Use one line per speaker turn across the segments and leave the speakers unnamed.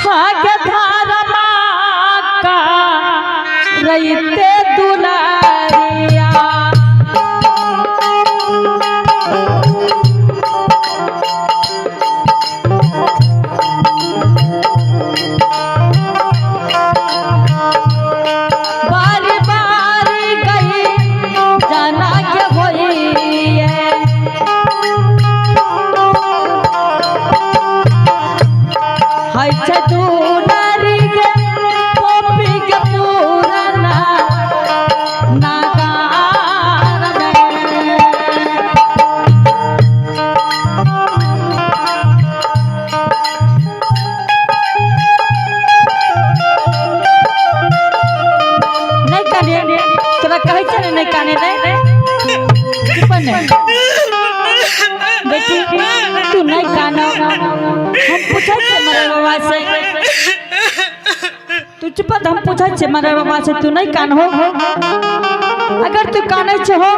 हागे धारमा का रईते दुलारिया। बार बार गई जाना के होई है छै दुलारी के पॉपी के पुराना नागार में। नहीं काने, तोरा कहै छै ने नहीं काने, नहीं चुप ने बेटी, तू नहीं कानो। हम पूछै छियै मरे बाबा से, तू चुप। हम पूछै छियै मरे बाबा से, तू नहीं कानहो? अगर तू कानै छहो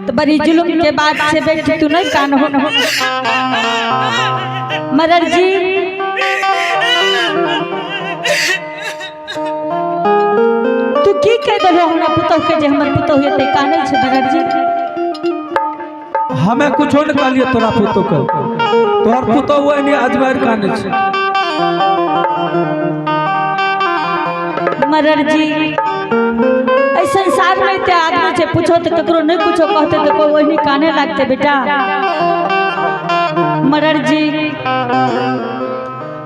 तो बड़ी जुलुम के बात छै बेटी, तू नहीं कानहो। मरर जी, तू की कहि देलहो हमरा पुतहु के जे हमर पुतहु एते कानै छै? मरर जी,
हमें कुछो न कहलिए तोरा पुतोह के। तोहर पुतोह हुआ नहीं अजमेर काने छै।
मरर जी, एहि संसार में एते आदमी छै, पूछो तो ककरो नहीं कुछो कहते तो कोई वही काने लागते बेटा। मरर जी,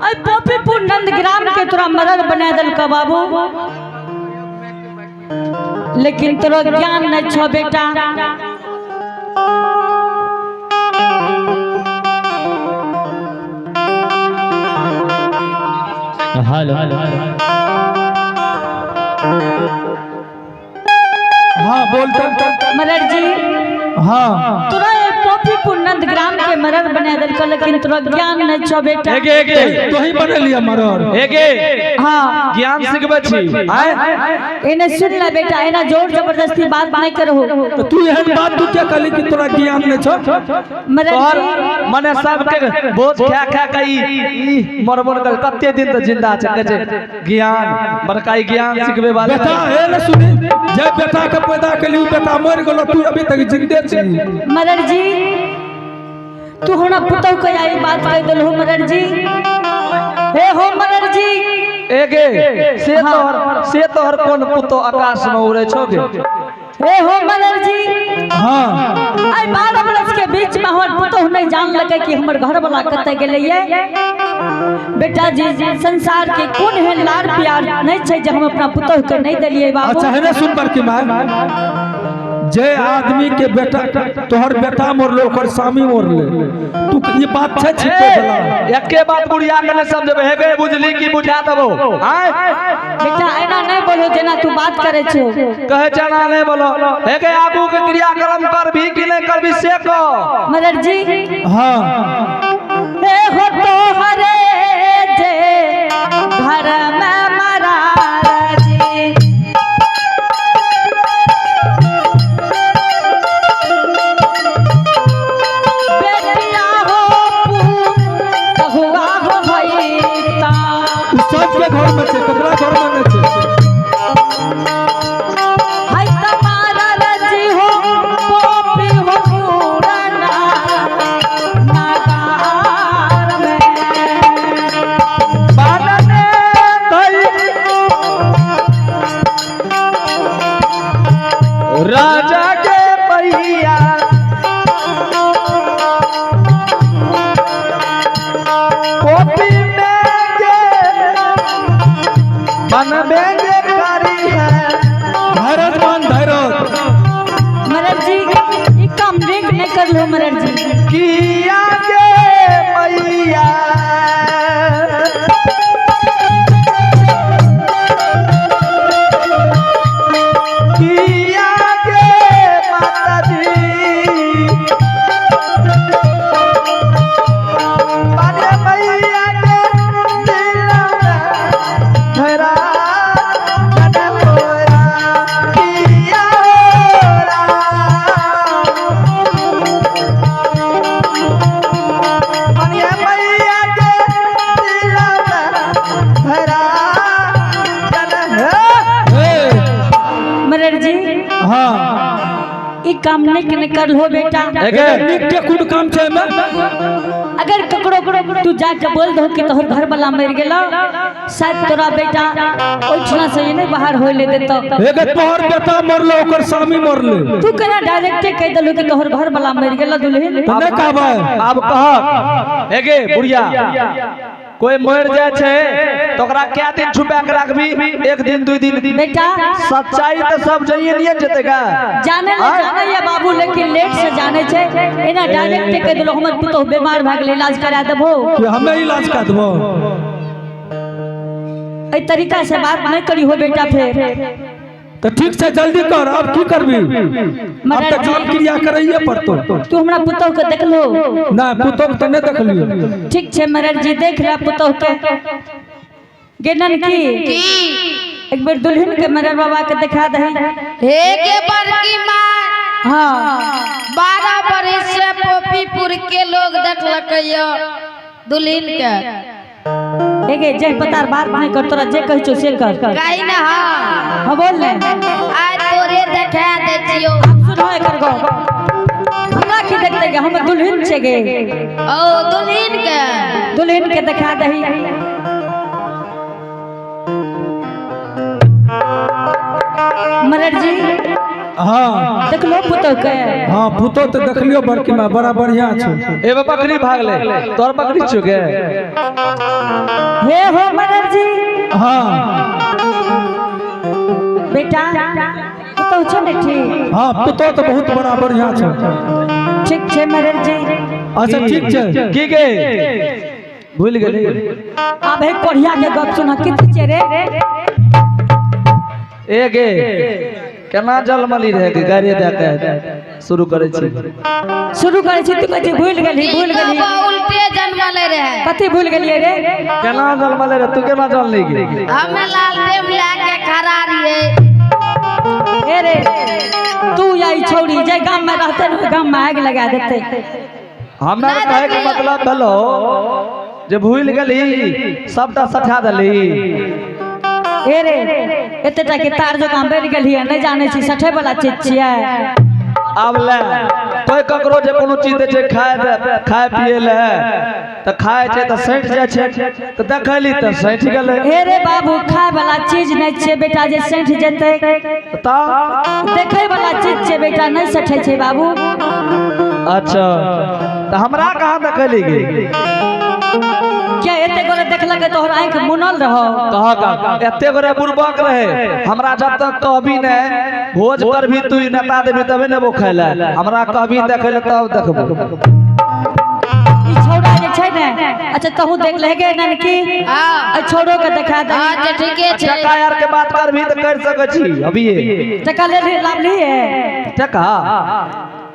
अइ पोपीपुर नंदग्राम के तोरा मरर बना देलक बाबू, लेकिन तोरा ज्ञान नहीं छो बेटा।
हेलो।
हाँ, बोलते।
मरर जी,
हाँ।
तोरा ए पोपीपुर नंदग्राम के मरर बना देलक, लेकिन तोरा ज्ञान नहीं छो बेटा।
एगे एगे।
तो ही बने लिया मरर।
एगे।
हाँ।
ज्ञान सिखबै छी आय।
एने सुन ले बेटा, एना जोर जबरदस्ती बात नहीं करो।
तो तू एहन बात तू क्या कहली कि तोरा ज्ञान नहीं छो?
मरर
तोहर
जी,
मने सबके बोझ खा खा के ई मर मर कर कते दिन तक जिंदा छै, कहै छै ज्ञान बड़का, ई ज्ञान सिखबै वाला।
बेटा हे ने सुनी, जे बेटा के पैदा केली उ बेटा मर गेलो, तू अभी तक जिंदे छी।
मरर जी, तू हमरा पुतहु के आई बात कह देलहो। मरर जी, हे हो मरर जी।
एगे, से तोहर से तोहर कोन पुतो आकाश में उड़े छौ गे?
हे हो मरर जी।
हाँ।
आई 12 बरस के बीच में हमर पुतहु नहीं जान लगे कि हमर घर वाला कतऽ गेलै ये। बेटा जी, संसार के कोन एहन लाड़ प्यार नहीं छै जे हम अपना पुतहु के नहीं देलियै बाबू।
अच्छा, है ना, सुन पर की माय, जे आदमी के बेटा, तोहर बेटा मरलो, ओकर स्वामी मरले, तू ये बात छै छिपे वाला?
एके बात बुढ़िया के नहीं समझेबै। हेगे, बुझली कि बुझा देबो आय?
बेटा, एना नहीं बोलो जेना तू बात करे छो।
कहे चना नहीं बोलो। हेगे, आगू के क्रियाक्रम करभी कि नहीं करभी से कह।
मरर जी।
हाँ।
हे हो तो हरे जे घर में मरार जी, बेटिया हो हुआ हो भैता।
उ सबके घर में छै, ककरा घर में नहीं छै?
है तुम्हारा रजी हो पोपी हो पुराना नागार में।
बानने धई राजा के पहिया, कॉपी में के बनबे के करी है।
धैरज मान, धैरज।
मरर जी, ई काम नीक नहीं कर लो मरर जी।
किया के मैया, किया के माता जी, बाने मैया के दिल में धरा जन होया, किया हो राम।
काम निक नहीं कर हो बेटा।
एगे
नीक के कोन काम छै एमे?
अगर ककरो तू जाके बोल दो कि तोहर घर वाला मर गेलो, शायद तोरा बेटा ओहिठिना से नहीं बाहर होय ले देतो।
एगे तोहर बेटा मरलो, ओकर स्वामी मरले।
तू केना डायरेक्टे कह देलू कि तोहर घर वाला मर गेलो दुल्हन?
तऽ नहि कहबै?
आब कह एगे बुढ़िया, कोई मर जाय छै तो ओकरा क्या दिन छुपा के राखबी? एक दिन, 2 दिन?
बेटा,
सच्चाई तो सब जाइए नहीं जेते का।
जाने ले जाने या बाबू, लेकिन लेट से जाने छै। एना डायरेक्ट कह देलो हमर पुतोह बीमार भए गेलै, इलाज करा देबो।
कि हमे इलाज कर देबो?
एहि तरीका से बात नहीं करी हो बेटा फेर।
तऽ ठीक छै, जल्दी कर। अब की करबी? अब तऽ काम क्रिया करैये पड़तो।
तू हमरा पुतोह के देखलो?
नहि, पुतोह के तऽ नहि देखलियो।
ठीक छै मरर जी, देख ले पुतोह के गेनन की।
की?
एक बेर दुल्हन के मरर बाबा के दिखा दही।
हे के बड़की माँ।
हाँ।
12 बरिस से पोपीपुर के लोग देखलकै दुल्हन के।
एगे जय पतार बात नहीं कर, तोरा जे कहै छौ से कर।
कही ना, हाँ।
हाँ, बोल ले।
आइ तोरे देखा दै छियौ।
सुनो एकर गप, हमरा की देखते गे? हम दुल्हन छै गे।
ओ दुल्हन के।
दुल्हन के दिखा दही। मरर जी।
हाँ।
देखलो पुतोह के?
हाँ, पुतोह तऽ देखलियो बड़की माँ, बड़ा बढ़िया छै।
एगो बकरी भागले, तोर बकरी छौ गे?
हे हो मरर जी।
हाँ।
बेटा, पुतोह छौ ने ठीक?
हाँ, पुतोह तऽ बहुत बड़ा बढ़िया छै।
ठीक छै मरर जी।
अच्छा, ठीक छै।
की गे, भूल गेली?
आब हे कोढ़िया के गप सुन, कित छै रे?
ए गे, केना जलमली रहे के गाड़ी दे के शुरू करै छी?
शुरू करै छी, तू कहै छी भूल गेली, भूल गेली।
बाबा उल्टे जन्मले रहे।
कथी भूल गेलियै रे?
केना जलमले रहे? तू केना जनली गे?
हमे लालटेम लए के खड़ा रहिए।
ए रे, तू या ई छौड़ी जे गाम में रहते ने, ओहि गाम में आगि लगा देते।
हमरा कहे के मतलब भेलो जे भूल गेली, सबटा सठा देली।
ए रे, एते टा के तार जकाँ बनि गेलियै, नहि जानै छी सठे वाला चीज छियै?
आब ले, कोई ककरो जे कोनो चीज दै छै खाय खाय पिए ले तऽ खाय छै तऽ सठि जाइ छै, तऽ देखली तऽ सठि गेलै।
हे रे बाबू, खाय वाला चीज नहि छियै बेटा जे सठि जेतै।
तऽ?
देखै वाला चीज छै बेटा, नहि सठै छै बाबू।
अच्छा, तऽ हमरा कहाँ देखली गे?
क्या एते गोरे देखलकै, तोहर आँखि मुनल रहो?
कह का एते गोरे बुड़बक रहे। हमरा जब तक कहबी ने, भोज पर भी तू नेता देबी तबे ने वो खाय ले। हमरा कहबी देखै ले तब देखबो।
ई छौड़ा जे छै ने, अच्छा, तहू देख ले गे ननकी।
हाँ।
एहि छौड़ो के देखा दे।
अच्छा, ठीके छै।
टका यार के बात करबी तऽ कर सकै छी अभिये।
टका ले ली, लाभ ली है?
टका?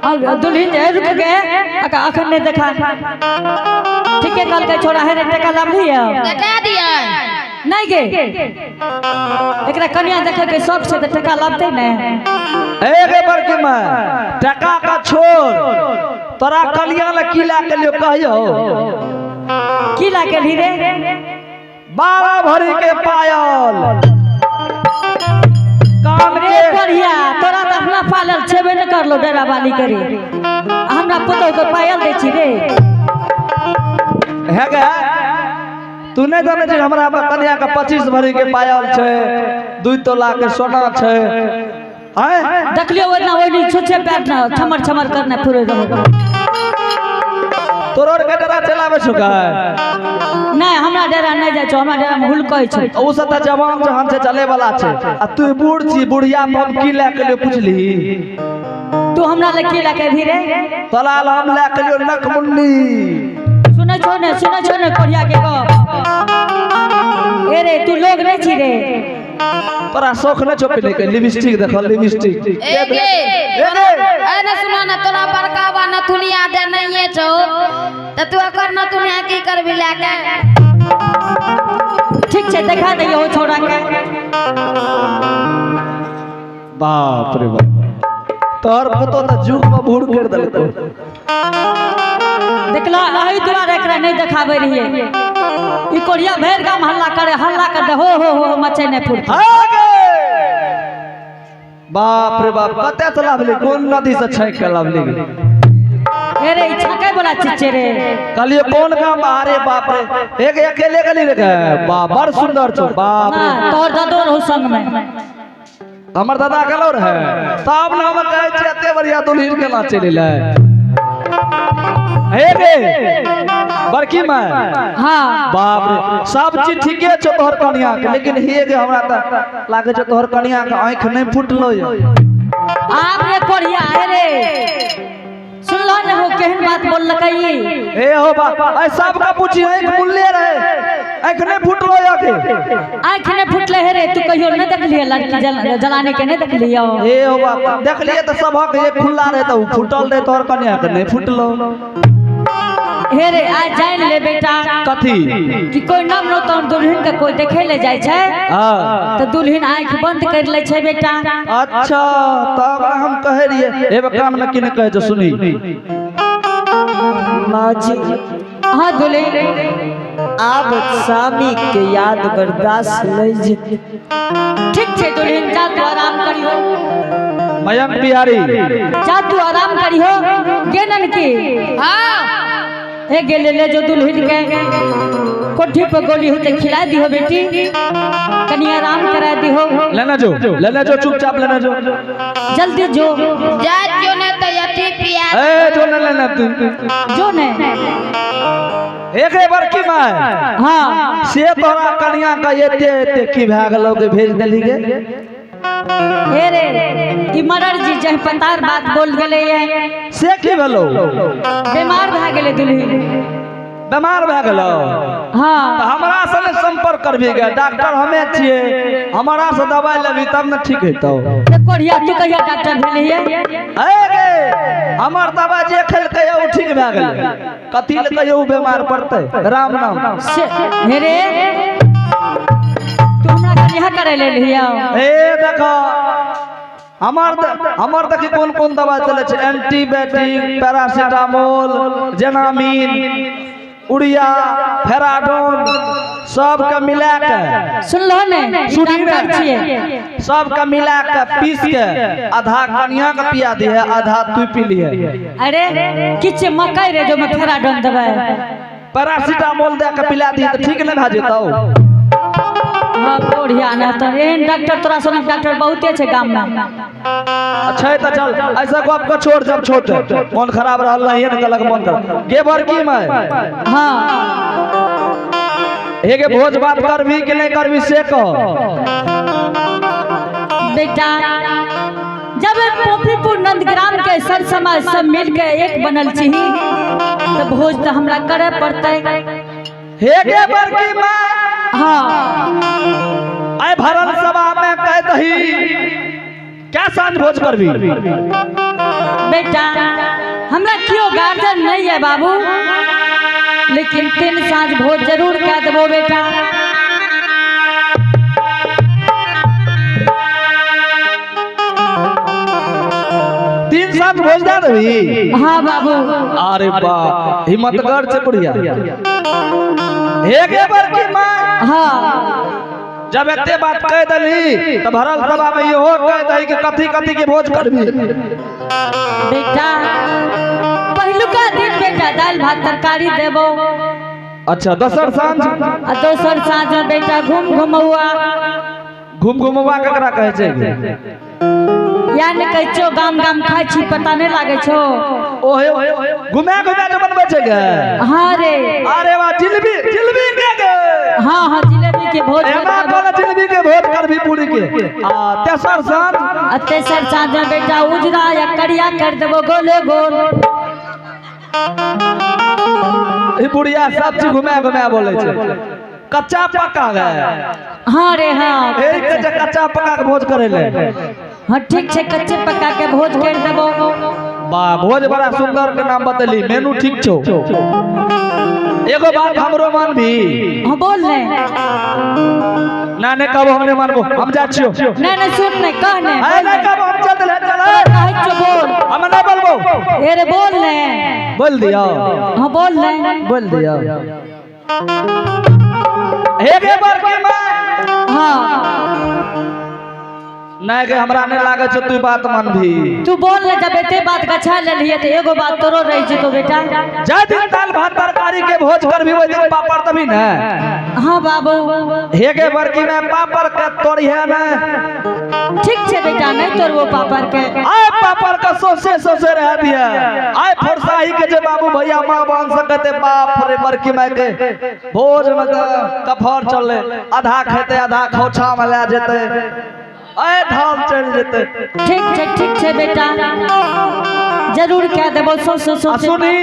और दुल्हन जे रुक गए, अखन नहीं देखा। ठीके कहलकै छोड़ा। हे रे, टका लाभ ली है?
देखा दिया।
नहीं गे, एकरा कनिया देखे के शौक छै तऽ टका लाबतै ने।
ए गे बड़की माय, टका का छोड़, तोरा कलिया ले की ला के लियो, कहियो?
की ला के ली रे?
12 भरी के पायल कान
रे
के।
बढ़िया, तोरा तऽ अपना पालल छेबे ने करलो डेरा बाली करी, आ हमरा पुतोह के पायल दै छी रे?
हे गे, तू नहीं जाने छी, हमरा कन्या के 25 भरी के पायल छै, 2 तोला के सोना छै, आय?
देखलियो ओहिना ओहिनी छुछे पैर न छमर छमर करने फिरे रहो।
तोरो के डेरा चलाबै छौ का?
नहीं, हमरा डेरा नहीं जाइ छौ, हमरा डेरा में हुलकै छै।
ओ सब तऽ जवान जहान छै, चले वाला छै, आ तू बूढ़ छी। बुढ़िया पर हम की लए के लियो, पुछली?
तू हमरा ले की लए के अभी रे?
तोरा लए हम लए के लियो नकमुन्नी।
सुनै छौ ने, सुनै छौ ने कोढ़िया के गप? ए रे, तू लोग नहीं छी रे?
तोरा शौक नहि छौ पीने के? लिपस्टिक देखल, लिपस्टिक।
ए गे।
ए गे।
ए ने, सुना ने, तोरा बड़का बा नथुनिया दे नहीं छौ तऽ तू ओकर नथुनिया की करबी लए के?
ठीक छै, देखा दैयो छौड़ा के।
बाप रे बाप, तोहर पुतो तऽ जुग में भूर कर देलको।
देखला, एहि दुआरे एकरा नहीं देखाबै रहियै। ई कोढ़िया भरि गाम हल्ला करे, हल्ला कर दे, हो हो हो मचे नहीं फुर्ती।
हाँ गे। बाप रे बाप, कते से लाभली, कोन नदी से छाँकि के लाभली?
अरे ई छाके वाला चीज रे।
कहलिए कोन गाम? अरे बाप रे, एक अकेले गेली रे। बा बड़ सुंदर छौ बाप रे।
ना तोहर दादो रहू संग में।
हमर दादा गेलो रहे तब ने हम कहै छियै एते बढ़िया दुल्हन केना चलि एलै। हे गे बड़की माय।
हाँ।
बाप रे, सब चीज ठीके छौ तोहर कनिया के, लेकिन हे गे हमरा तऽ लागै छौ तोहर कनिया के आँखि नहि फुटलो ये।
आब रे कोढ़िया, हे रे सुनलो ने हो केहन बात बोललकै ई?
हे हो बा, ऐ सबके पूछी आँखि मुनले रहे, आँखि नहि फुटलो ये के?
आँखि नहि फुटले हे रे, तू कहियो नहि देखलियै लड़की जलाने के नहि देखलियै?
हे हो बाप, देखलियै तऽ सबक एक खुल्ला रहे तऽ उ फुटल रहे, तोहर कनिया के नहि फुटलो।
हे रे आ जान ले बेटा।
कथी?
कि कोई नव नौतन दुल्हन के कोई देखे ले जाइ छै
हाँ।
तऽ दुल्हन आँखि बंद कर ले छै बेटा।
अच्छा, तब हम कहे रहियै एबे कान में की नहि कहै छै सुनी।
माँ जी।
हाँ दुल्हन।
आब स्वामी के याद बर्दाश्त नहीं जेते।
ठीक छै दुल्हन, जा तू आराम करियो।
मयंक बिहारी।
जा तू आराम करियो। गेनन की?
हाँ।
हे गेले ले जो दुल्हन के कोठी पर गोली होते खिला दिहो बेटी, कनी आराम करा दिहो।
लेने जो, लेने जो, चुपचाप लेने जो।
जल्दी जो।
जा क्यों नहीं तो यथी पिया।
ए जो ने लेने तू।
जो ने।
एक बड़की माय।
हाँ।
से तोरा कनिया के एते एते की भए गेलौ के भेज देली गे?
हे रे ई मरर जी जह पतार बात बोल गेले ये।
से की भेलौ?
बीमार भए गेले दुल्हन।
बीमार भए गेलौ?
हाँ।
तऽ हमरा से नहि संपर्क करबी गे, डॉक्टर हमे छियै, हमरा से दवाई लेबी तब ने ठीक हेतौ।
ते कोढ़िया तू कहिया डॉक्टर भेलही ये?
ए गे हमर दवाई जे खेलकै ओ ठीक भए गेलै, कथी लए कहियो उ बीमार पड़तै? राम नाम।
से हे रे तू हमरा कनिया करे ले लिहियो।
ए देखो हमर देखी कोन कोन दवाई चलै छै, एंटीबायोटिक, पैरासिटामोल, जेनामिन, उड़िया, फेराडोन, सबके मिला के।
सुनलो ने?
सुनी ने।
डॉक्टर छियै।
सबके मिला के पीस के आधा कनिया के पिया दिहे, आधा तू पी लिहे।
अरे किछ मकई रे जो में फेराडोन देबै?
पैरासिटामोल दे के पिला दिहे तऽ ठीक नहि भए जेतौ?
हाँ कोढ़िया ना तो एहन डॉक्टर तोरा सनक डॉक्टर बहुते छै गाम में।
अच्छा तऽ चल ऐसा गप के छोड़, जब छोट मन खराब रहल नहीं है गलत मन कर गे बड़की में।
हाँ।
हे गे भोज बात करबी कि नहीं करबी से कह।
बेटा जब पोखरीपुर नंदग्राम के सर समाज सब मिल के एक बनल छी तो भोज तो हमरा करे पड़तै।
हे गे बड़की माँ।
हाँ।
आइ भरल सभा में कह दही क्या साँझ भोज करबी?
बेटा हमरा क्यों गार्जियन नहीं है बाबू, लेकिन 3 साँझ भोज जरूर कह देबो बेटा।
3 साँझ भोज दे देबी?
हाँ बाबू।
अरे बा हिम्मतगर छै बुढ़िया। हे गे बड़की माँ।
हाँ।
जब एते बात कह देली तो भरल सभा में इहो कह दही कि कथी कथी के भोज करबी।
बेटा पहिलुका दिन बेटा दालि भात तरकारी देबो।
अच्छा दोसर साँझ?
आ दोसर साँझ में बेटा घूम घुमौआ।
घूम घुमौआ केकरा कहै छै?
या ने कहै छौ गाम गाम खाइ छी पता नहीं लागै छौ।
ओहे घुमा घुमा के बनबै छै गे?
हाँ रे।
अरे वाह, जिलेबी जिलेबी के गे?
हाँ हाँ जिलेबी के भोज
एना
करबो।
कोन जिलेबी के भोज करबी पूरी के? आ तेसर साँझ?
आ तेसर साँझ में बेटा उजरा या करिया कर देबो गोले गोल।
ई बुढ़िया सब चीज घुमा घुमा बोले छै। कच्चा पक्का गे?
हाँ रे हाँ।
एक के जे कच्चा पक्का के भोज करे ले।
हाँ ठीक छै, कच्चे पक्का के भोज कर देबो।
वाह भोज बड़ा सुंदर के नाम बतैली, मेनू ठीक छौ। एगो बात हमरो मानबी?
हाँ बोल ने।
ना नहीं कहबो हम नहीं मानबो, हम जा छियो।
नहीं नहीं सुन नहीं कह ने।
अरे नहीं कहबो हम चल देले चल।
कहै छौ बोल।
हम नहीं बोलबो।
ए रे बोल ने।
बोल दियो।
हाँ बोल ने।
बोल दियो। हे गे बड़की माँ।
हाँ।
नहीं के हमरा नहीं लागे छौ तू बात मानभी।
तू बोल ले, जब एते बात गछा लेलिए तो एगो बात तोरो रह जेतो बेटा।
जाय दिन दाल भात तरकारी के भोज करबी ओइ दिन पापड़ तभी ने।
हाँ बाबू।
हे गे बड़की में पापड़ के तोड़िहे ने।
ठीक छे बेटा, नहीं तोड़बो पापड़ के।
आय पापड़ के सोसे सोसे रह दिया। आय फरसाही के जे बाबू भैया माँ बन सकते, बाप रे बड़की माय के भोज में त कफर चलले, आधा खेते आधा खोछा में ले जेते, आय ढाल चल जेते।
ठीक छे, ठीक छे बेटा, जरूर कह देबो सो सो
आ
सो।
सुनी,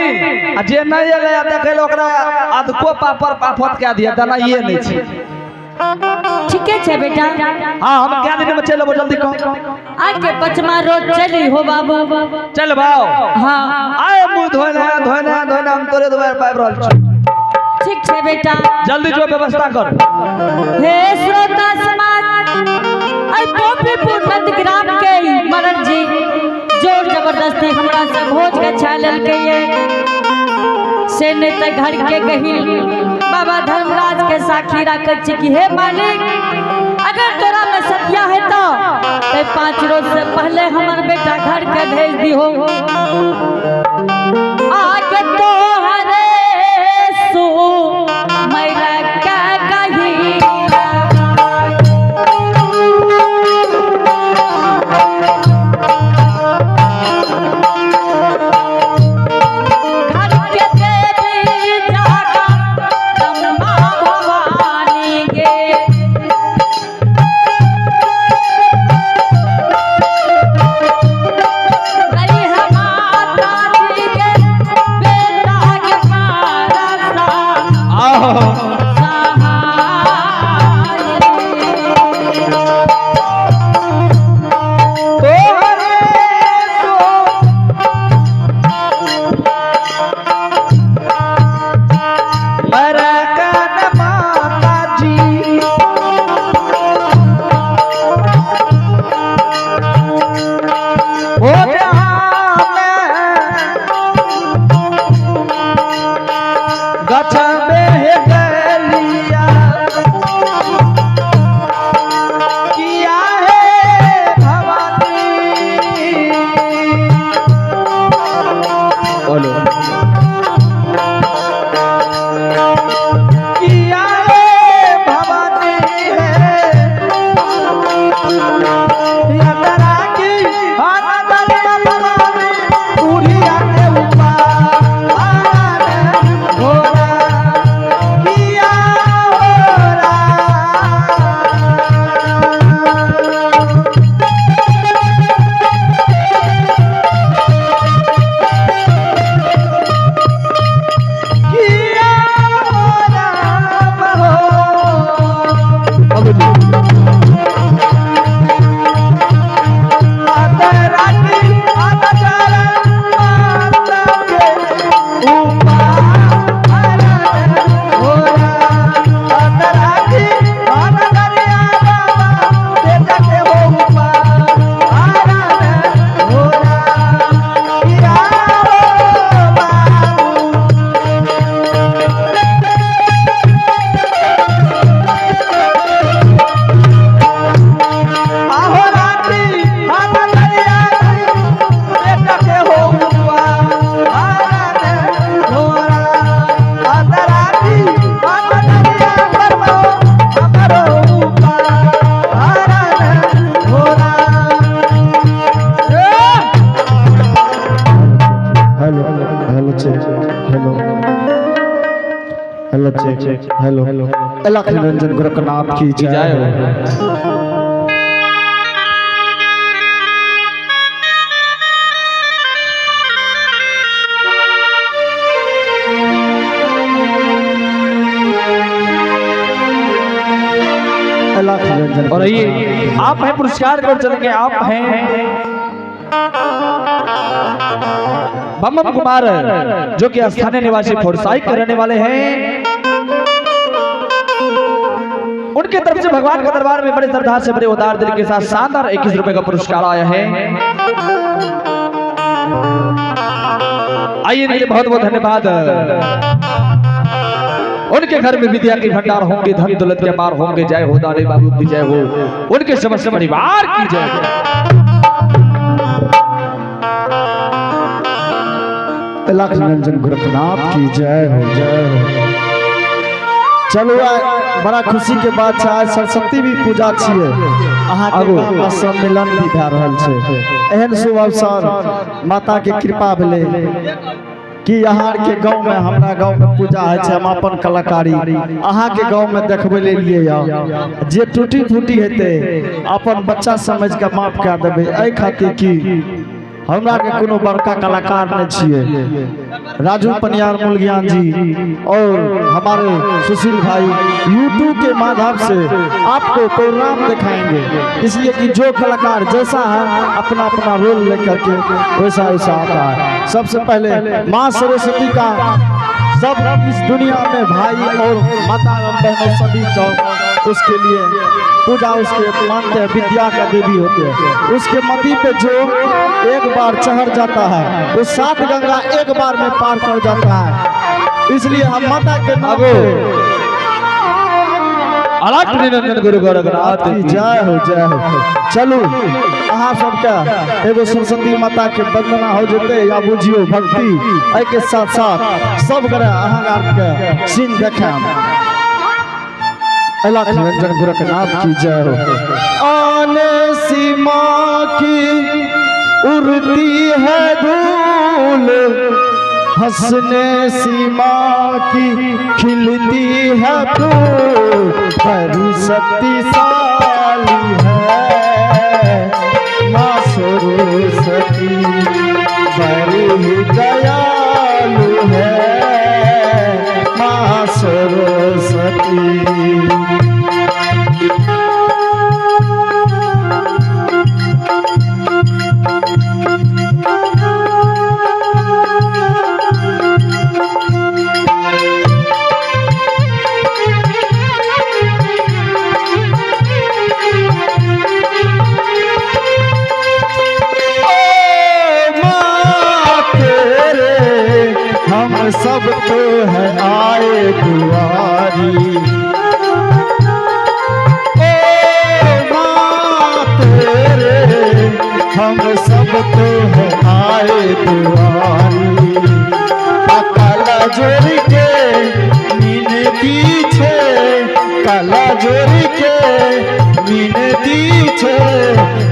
आ जे नहीं एलै आ देखै लए ओकरा आधको पापड़ पाफत कए दिया, देनाइए नहि छै।
ठीके छे बेटा।
हाँ, हम कै दिन में चलि अयबो, जल्दी कह।
आके पचमा रोज चली हो बाबू।
चल बाओ।
हाँ।
आय मुँह धोने धोने धोने हम तोरे दुआर पर आबि रहल छी।
ठीक छे बेटा,
जल्दी जो व्यवस्था कर।
हे श्रोता समाज, आई पोपीपुर नंदग्राम के मरण जी जोर जबरदस्ती हमरा से भोज गछा लेलकै ये, से नहीं तो घर के गहिल बाबा धर्मराज के साखी राखै छी कि हे मालिक, अगर तोरा में सतिया है तो 5 रोज से पहले हमर बेटा घर के भेज दिहो। आके तोहरे सो मैरा के कही घर के देवी जागा ब्रह्मा भवानी गे। रही माता जी के बेटा के पारसा
आहो।
सहाय।
तोहरे सो मरकन माता जी, ओ जहाँ में गछ में गलिया किया है भवानी। बोलो किया है भवानी है यात्रा की आनंद भवानी बुढ़िया के ऊपर घोड़ा किया हो राम। किया हो राम हो। बाबूजी। माता रानी, माता चरण, माता के ऊपर हो राम। माता रानी, माता करिया बाबा, बेटा के हो ऊपर हो राम। किया हो बाबू। आहो रात्रि माता करिया बेटा के हो हुआ आराधे घोरा। माता रात्रि माता करिया परमो हमरो ऊपर आराधे घोरा।
Hello hello check hello hello check hello Alakh Niranjan Gorakhnath की जय हो। अलख निरंजन।
और ये आप हैं पुरस्कार कर चलेंगे, आप हैं बमम कुमार जो कि स्थानीय निवासी फोरसाई के रहने वाले हैं, उनके तरफ से भगवान के दरबार में बड़े श्रद्धा से बड़े उदार दिल के साथ शानदार 21 रुपए का पुरस्कार आया है। आइए इनके लिए बहुत बहुत धन्यवाद। उनके घर में विद्या के भंडार होंगे, धन दौलत के मार होंगे। जय हो दानी बाबू की जय हो, उनके समस्त परिवार की जय हो।
लाख निरंजन गोरखनाथ की जय हो, जय हो। चलू आइ बड़ा खुशी के बात छै, आज सरस्वती भी पूजा छियै, अहाँके
आगू।
गाममे सम्मेलन भी भए रहल छै। एहन शुभ अवसर माता के कृपा भेलै कि अहाँ के गाँव में, हमरा गाँव में पूजा होइ छै। हम अपन कलाकारी अहाँके गाँव में देखबै ले एलियै यऽ। जे टूटी फूटी हेतै अपन बच्चा समझ के माफ कए देबै, एहि खातिर कि हमरा के कोनो बड़का कलाकार नहीं छियै। राजू पनियार मुलगियान जी और हमारे सुशील भाई यूट्यूब के माध्यम से आपको प्रोग्राम दिखाएंगे, इसलिए कि जो कलाकार जैसा है अपना अपना रोल लेकर के वैसा वैसा आता है। सबसे पहले माँ सरस्वती का सब इस दुनिया में भाई और माता बहनों सभी जो उसके लिए पूजा उसके मानते हैं, विद्या का देवी होते हैं। उसके मति पे जो एक बार चढ़ जाता है वो सात गंगा एक बार में पार कर जाता है। इसलिए हम माता के नाम पे
अलख निरंजन गुरु गोरखनाथ
की जय हो, जय हो। चलू अहाँ सबके एगो सरस्वती माता के वंदना हो जेतै या बुझियो भक्ति, एहि के साथ साथ सब गोरे अहाँ आरके सीन देखायब। अलख निरंजन गोरखनाथ की जय हो। आने सीमा की उड़ती है धूल, हंसने सीमा की खिलती है फूल, बड़ी शक्तिशाली है माँ सरस्वती, बड़ी ही दयालु है माँ सरस्वती। ओ माँ तेरे हम सब तो है आए दुआरी, ओ माँ तेरे हम सब तो है आए दुआरी। काला जोड़ के मिनती छे, काला जोड़ के मिनती छे,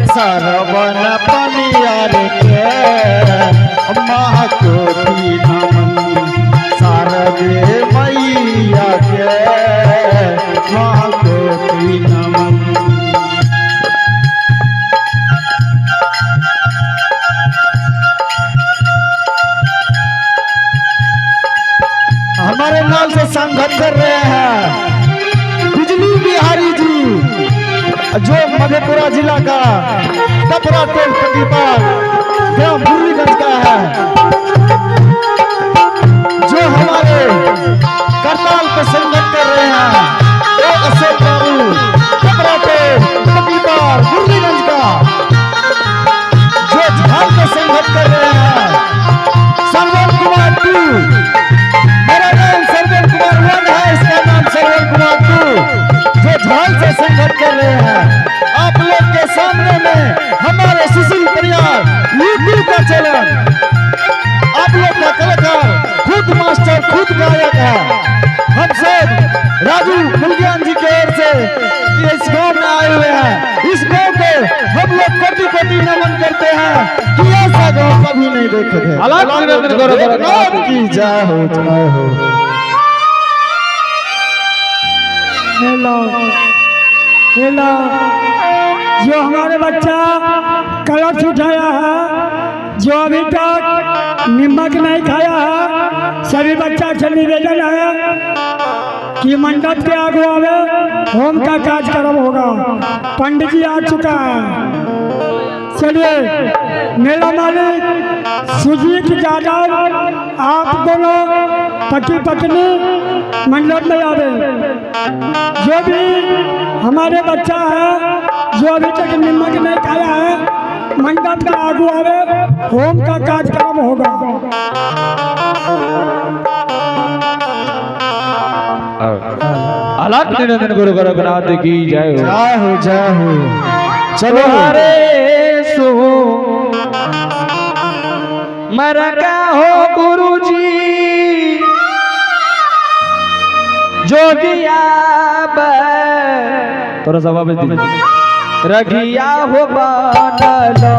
सरवन पनियार के माँ कोटि नमन, शारदे मैया के माँ कोटि नमन। हमारे नाल से संगत कर रहे हैं बिजली बिहारी जी, जो मधेपुरा जिला का कपड़ा टोल पटीपाल ग्राम मुरलीगंज का है, जो हमारे करताल पे संगत कर रहे हैं वो अशोक बाबू कपड़ा टोल पटीपाल मुरलीगंज का, जो झाल पे संगत कर रहे हैं सरवन कुमार टू। मेरा नाम सरवन कुमार वन है, इसका नाम सरवन कुमार टू, जो झाल से संघर्ष कर रहे हैं। आप लोग के सामने में हमारे सुशील परियार यूट्यूब का चैनल, आप लोग का कलाकार खुद मास्टर खुद गायक है। हम सब राजू मुलगियान जी के ओर से इस गांव में आए हुए हैं। इस गांव को हम लोग कोटि कोटि नमन करते हैं कि ऐसा गांव कभी नहीं देखे थे।
अलख निरंजन गोरखनाथ
की जय हो, जय हो।
हेलो हेलो, जो हमारे बच्चा कलश उठाया है, जो अभी तक नमक नहीं खाया है, सभी बच्चा से निवेदन है कि मंडप के आगू आवे, होम का कार्यक्रम होगा। पंडित जी आ चुका है। चलिए मेला मालिक सुजीत यादव, आप दोनों पति पत्नी मंडप में आवे। जो भी हमारे बच्चा है जो अभी तक नमक नहीं खाया है, मंडप के आगू आवे, होम का कार्यक्रम होगा।
अलग निरंजन गुरु गोरखनाथ की जय हो।
जय हो, जय हो। चलो।
हरे सु मरका हो गुरुजी जोगिया
थोड़ा सा वापस दीजिए।
रगिया हो बनलो।